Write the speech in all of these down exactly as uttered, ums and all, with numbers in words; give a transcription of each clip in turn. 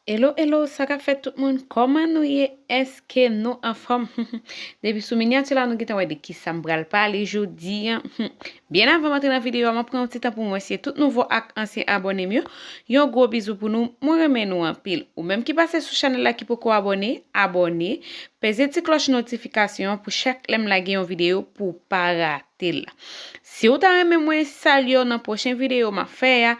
Hello, hello, sa k ap fèt tout moun? Kòman nou ye? Èske nou anfòm? Depi sou minyati la, nou gentan wè de kisa m pral pale jodi a. Byen avan m antre nan videyo a, m ap pran yon ti tan pou m remèsye tout nouvo ak ansyen abòne m yo. Yon gwo bizou pou nou, mwen renmen nou anpil. Ou menm ki pase sou chanèl la ki poko abòne, abòne, peze ti klòch notifikasyon an pou chak lè m lage yon videyo pou w pa rate l. Si w ta renmen mwen salye w nan pwochen videyo m ap fè a,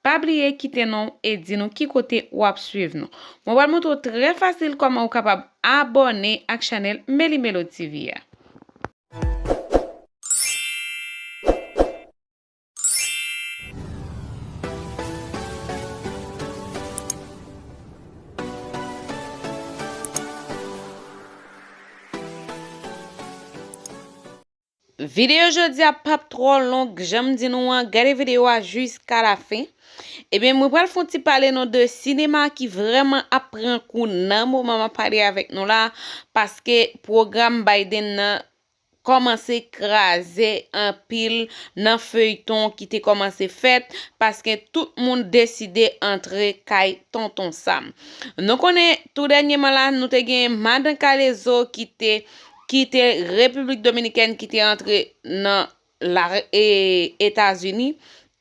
pa bliye kite non w e di nou ki kote w ap swiv nou. Mwen pral montre w trè fasil kòman ou kapab abòne ak chanèl Meli Melo T V a. Videyo jodi a p ap twò long, jan m di nou an, gade videyo a jiska lafen. Ebyen, mwen pral fè yon ti pale nou de sinema ki vrèman ap pran kou nan moman m ap pale avèk nou la, paske pwogram Biden nan kòmanse kraze anpil nan feyton ki te kòmanse fèt, paske tout moun deside antre kay Tonton Sam. Nou konnen tou dènyèman la, nou te gen Madan Kalezo ki te kite Repiblik Dominikèn, ki te antre nan la, e, Etazini.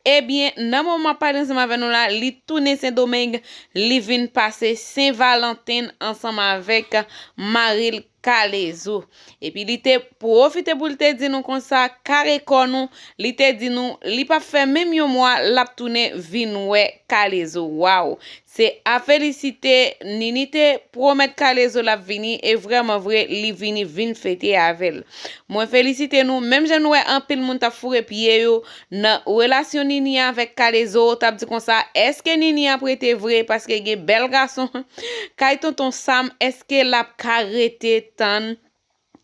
Ebyen, nan moman m ap pale ansanm avè nou la, li tounen Sendomeng, li vin pase Sen Valanten ansanm avèk mari l Kalezo. Epi li te pwofite pou l te di nou konsa, kare kò nou, li te di nou, li p ap fè menm yon mwa, l ap tounen vin wè Kalezo. Waw! Se a felisite, Nini te pwomèt Kalezo l ap vini, e vrèman vre, li vini, vin fete avè l. Mwen felisite nou, menm jan nou wè anpil moun t ap foure pye yo nan relasyon Nini avèk Kalezo, t ap di konsa, èske Nini ap rete vre? Paske gen bèl gason kay Tonton Sam, èske l ap ka rete tann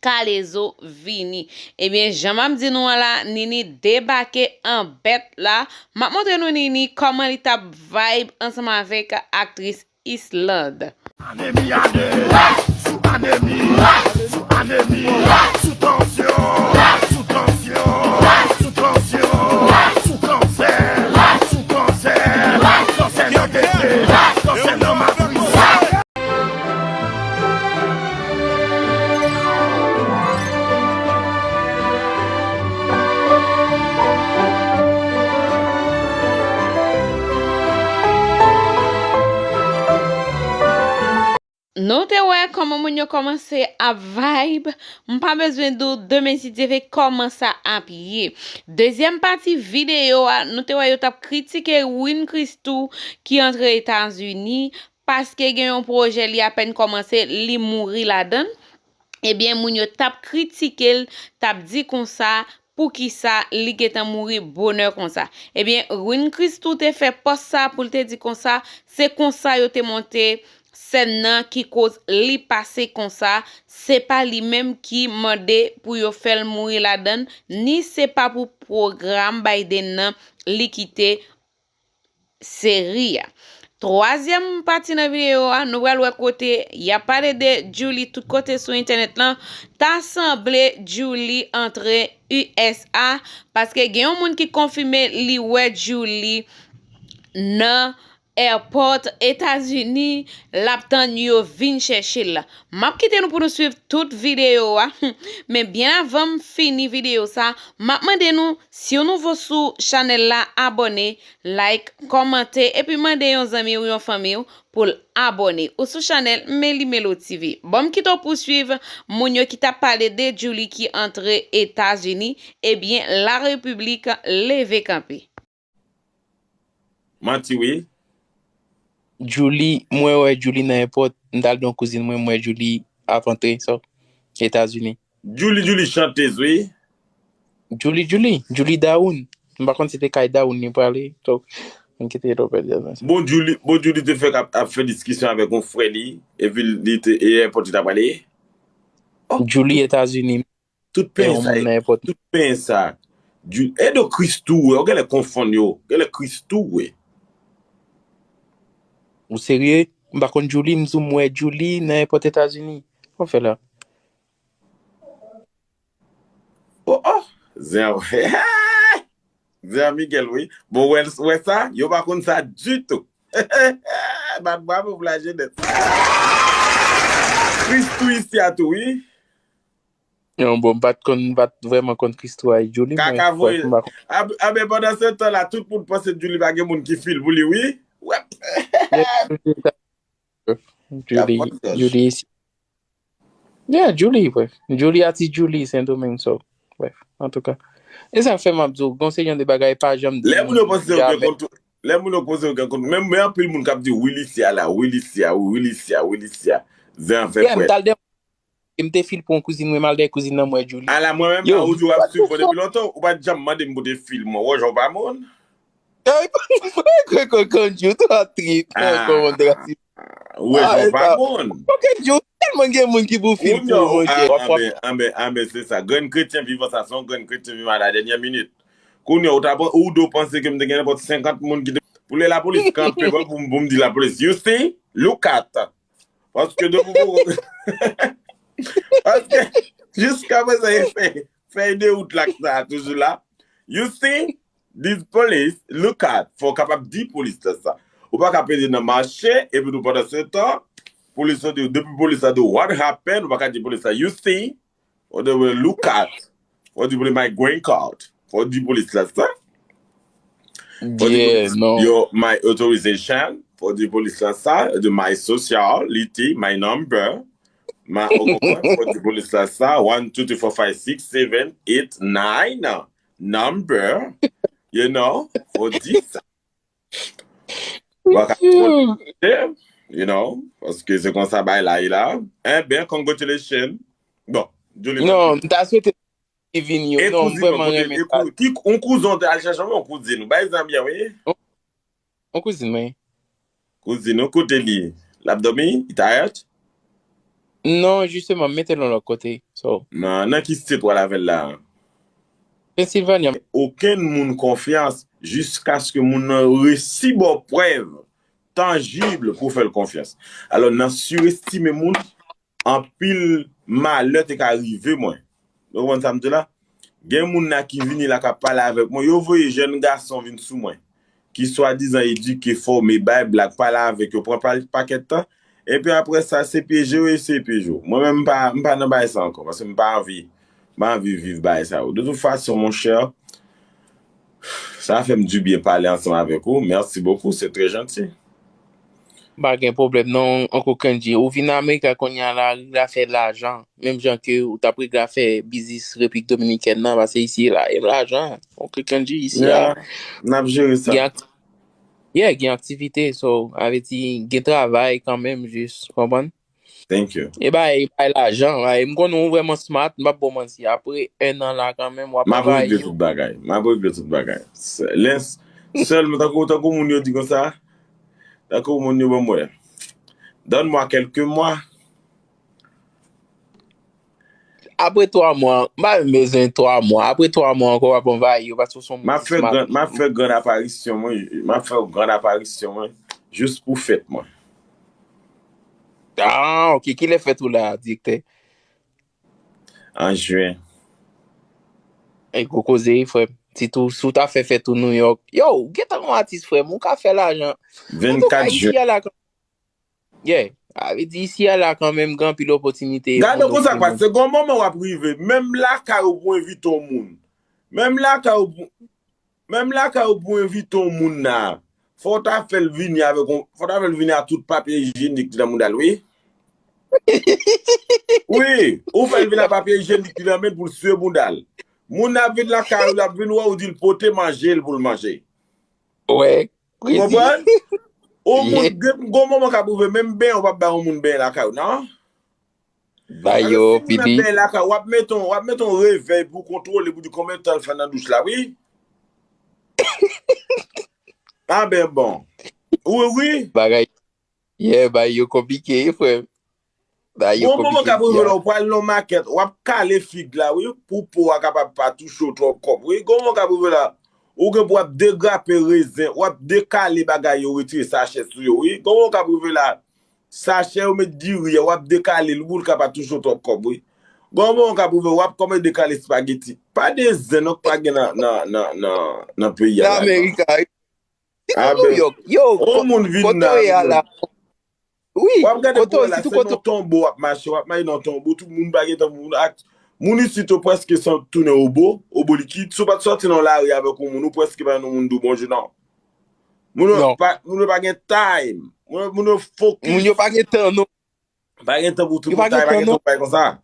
Kalezo vini? Ebyen, jan m ap di nou an la, Nini debake an bèt la. M ap montre nou Nini kòman li t ap vibe ansanm avèk aktris Islande. Anemi a de, sou anemi, sou anemi, sou tansyon, sou tansyon, sou tansyon, sou kansè, sou kansè, kansè nan tete, kansè nan matris. Nou te wè kòman moun yo kòmanse ap vibe. M pa bezwen di w, demen si Dye vle, kòman sa ap ye. Dezyèm pati videyo a, nou te wè yo t ap kritike Win Christou ki antre Etazini, paske gen yon pwojè li apèn kòmanse, li mouri ladan l. Ebyen, moun yo t ap kritike l, t ap di konsa, poukisa li gentan mouri bonè konsa. Ebyen, Win Christou te fè pòs sa pou l te di konsa, se konsa yo te monte sèn nan ki koz li pase konsa, se pa li menm ki mande pou yo fè l mouri ladan l, ni se pa pou pwogram Biden nan li kite seri a. Twazyèm pati nan videyo a, nou pral wè kote y ap pale de Djouly tout kote sou entènèt lan. Ta sanble Djouly antre U S A, paske gen yon moun ki konfime li wè Djouly nan èpòt Etazini, l ap tann yo vin chèche l. M ap kite nou pou nou swiv tout videyo a, men byen avan m fini videyo sa, m ap mande nou, si w nouvo sou chanèl la, abòne, like, kòmante, epi mande yon zanmi w, yon fanmi w pou l abòne. Ou sou chanèl Meli Melo T V. Bon, m kite w pou swiv moun yo ki t ap pale de Djouly ki antre Etazini, ebyen, Larepiblik leve kanpe. Manti wi. Djouly, mwen wè Djouly nan èpòt, m t al di yon kouzin mwen, m wè Djouly ap antre, so, Etazini. Djouly, Djouly chantez wi. Djouly, Djouly, Djouly Dawoun. M pa konn si se kay Dawoun li prale, so, m kite yo pèdi avan sa. Bon, Djouly, bon, Djouly te fèk ap, ap fè diskisyon avèk yon frè li, epi li te, e èpòt li t ap prale. Djouly Etazini. Tout pen sa, tout pen sa. Edo Christou, wè, ou genlè konfonn yo. Genlè Christou, wè. Ou serye? M pa konn Djouly, m di w m wè Djouly nan èpòt Etazini. Sa w fè la? Oh, oh! Zen, Zen Miguel, wi. Bon, wè, wè sa? Yo pa konn sa ditou. Bat bravo pou lajenès. Christoo isi a tou, wi. Non, bon, m pa t konn, m pa t vrèman konn Christoo ak Djouly, men Kaka voye. M pa konn. Anben, pandan se tan la, tout moun panse Djouly pa gen moun ki feel pou li, wi. Wèp. Djouly, Djouly isi. Yeah, Djouly, bref. Djouly a ti Djouly, Sendomeng, so, bref, antouka. E sa fè m ap di w, gon se jan de bagay pa janm di. Lè moun yo panse yo gen kont, lè moun yo panse yo gen kont, men, men anpil moun k ap di, wi, li isi a la, wi, li isi a, wi, wi, li isi a, wi, li isi a. Zen an fè Yeah, m t al dè, m te feel pou yon kouzin mwen, m al dè kouzin nan mwen, Djouly. Ala, mwen menm, Yo, ou di w ap what the swiv mwen depi fuck? Lontan, ou pa t janm mande m pou te feel mwen, wè, jan w pa moun. Ay, kwe kwe kondji, ou twò trip, Ah. Kòmandan. Wè, Ah, jan w pa sa. moun. Ok, Djouly, tèlman gen moun ki pou feel Ou non, pou, monchè. ah, anben, anben, anben, se sa. Grenn kretyen vivan sa, se yon grenn kretyen vivan a la dènyè minit. Kounye a, ou ta pran, ou do panse ke m te gen nenpòt senkant moun ki te. Pou lè lapolis kanpe, bon, pou, pou m di lapolis, you see, look at. Paske depi pou. Paske, jiska prezan, e fèy, fèy de wout la ki sa toujou la. You see, this police, look at. Fò w kapab di polis la sa. Ou pa ka pede nan mache, epi tou pandan se tan, polis la di, depi polis la di, what happened, ou pa ka di polis la, you see, ou di, look at. Ou di, my green card. Ou di polis la sa. Ou di Yeah, polis, non. Yo, my authorization. Ou di polis la sa. Ou di my sociality, my number. My, ou konprann? Ou di polis la sa. One, two, three, four, five, six, seven, eight, nine. Number. You know? Ou di sa. Ou pa ka, you know? Paske se konsa bay la, e la. Enben, congratulations. Bon, Djouly. Non, m ta swete li vini yo. E Non, m kouzin ou, vrèman kote, renmen e sa. kou, ki, yon kouzin ou te al chache yon kouzin ou. Bay zanmi an, wi. Yon kouzin mwen. Kouzin ou, kote li? L ap dòmi? Li tired? Non, jisteman, m mete l yon lòt kote. So, Nan, nan ki state w al avè l la? Pennsylvania. Okenn moun konfyans jiskaske moun nan resi ba w prèv tanjib pou w fè l konfyans. Alò, nan sirestime moun, anpil malè te ka rive mwen. Ou konprann sa m di la? Gen moun la ki vini la k ap pale avèk mwen. Yo voye jèn gason vin sou mwen. Ki swadizan edike, fòme, bay blag, pale avèk yo, pran pa-, pakèt tan. Epi apre sa, se pyeje yo, e se pyeje yo. Mwen menm, m pa, m pa nan bagay sa ankò, paske m pa anvi, m pa anvi viv bagay sa yo. De tout fason, monchè, sa fè m dibyen pale ansanm avèk ou. Merci beaucoup, c'est très gentil. Pa gen pwoblèm non, Uncle Kendji. Ou vin Amerik la kounye a la, la fè lajan. Menm jan ke ou t ap regle afè biznis Repiblik Dominikèn nan, paske isi la, e lajan. Uncle Kendji, isi a. Yeah, n ap jere sa. Gen akti-, yeah, gen aktivite, so, avè di, gen travay kanmenm, jis, konprann? Thank you. E bay, e bay lajan, bay. M konnen ou vrèman smart, m p ap ba w manti. Apre en an la kanmenm, w ap M ap anvayi regle yo. Tout bagay. M ap regle tout bagay. Se-, lè s-, sèlman, tankou, tankou moun yo di konsa, tankou moun yo ban mwen. Donne-moi quelques mois. Apre twa mwa, m pa menm bezwen twa mwa. Apre twa mwa ankò, w ap anvayi yo, paske w se yon M ap moun fè smart. Gran, m ap fè gran aparisyon mwen, m ap fè gran aparisyon mwen, jis pou fèt mwen. Ah, ok. Kilè fèt ou la, direktè? An jen. E gwo koze, frè m. Si tou, si w ta fè fèt ou New York. Yo, ou gentan yon atis, frè m, ou ka fè lajan. Antouka, Vennkat isi jen. a la, kan-, yeah. Avè di, isi a la kanmenm, gen anpil opòtinite pou Gade nou konsa, fè paske gon moman w ap rive, menm lakay ou pou envite yon moun. Menm lakay ou pou, menm lakay ou pou envite yon moun la. Fò w ta fè l vini avèk yon, fò w ta fè l vini a tout papye ijyenik ki nan mouda l, wi. Wi, ou fè l vin a papye ijyenik ki nan men l pou l siye mouda l. Moun ap vin lakay ou, l ap vin wè ou di l pote manje l pou l manje. Wè, Ou konprann? Yon moun, gen, gon moman k ap rive, menm benyen, ou p ap bay yon moun benyen lakay ou, non? Ba yo, pidi. Pidi. Lakay, w ap mete yon, w ap mete yon revèy pou kontwole, pou di konbyen tan l fè nan douch la, wi. Ah ben bon. Wi, wi. Bagay. Yeah, ba yo konplike, frè. Ba yo konplike. Gon moman k ap rive la, ou pral nan makèt, w ap kale fig la, wi, pou po a kapab pa touche w twòp kòb, wi. Gon moman k ap rive la, ou gen pou w ap degrape rezen, w ap dekale bagay yo, retire sachè sou yo, wi. Gon moman k ap rive la, sachè yo met diri a, w ap dekale l pou l ka pa touche w twòp kòb, wi. Gon moman k ap rive, w ap kòmanse dekale espageti. Pa de zen non k pa gen nan, nan, nan, nan, nan peyi a. Nan Amerik, wi. Sitou Nouyòk. Yo, yon moun vin kote w ye a la? Wi, w ap gade kote pou w la, sitou se kote yon tonbo w ap mache, w ap mache nan tonbo, tout moun pa gen tan pou moun ak moun isit yo prèske san tounen obo, obo likid. Si w pa t sòti nan lari avèk yon moun, ou prèske pa nan moun di w bonjou non. Moun yo Non. pa moun yo pa gen time. Moun yo- moun yo fokis. Moun yo pa gen tan non. Pa gen tan pou tout Yo pa moun, gen pa tan gen non. tan pou bay konsa.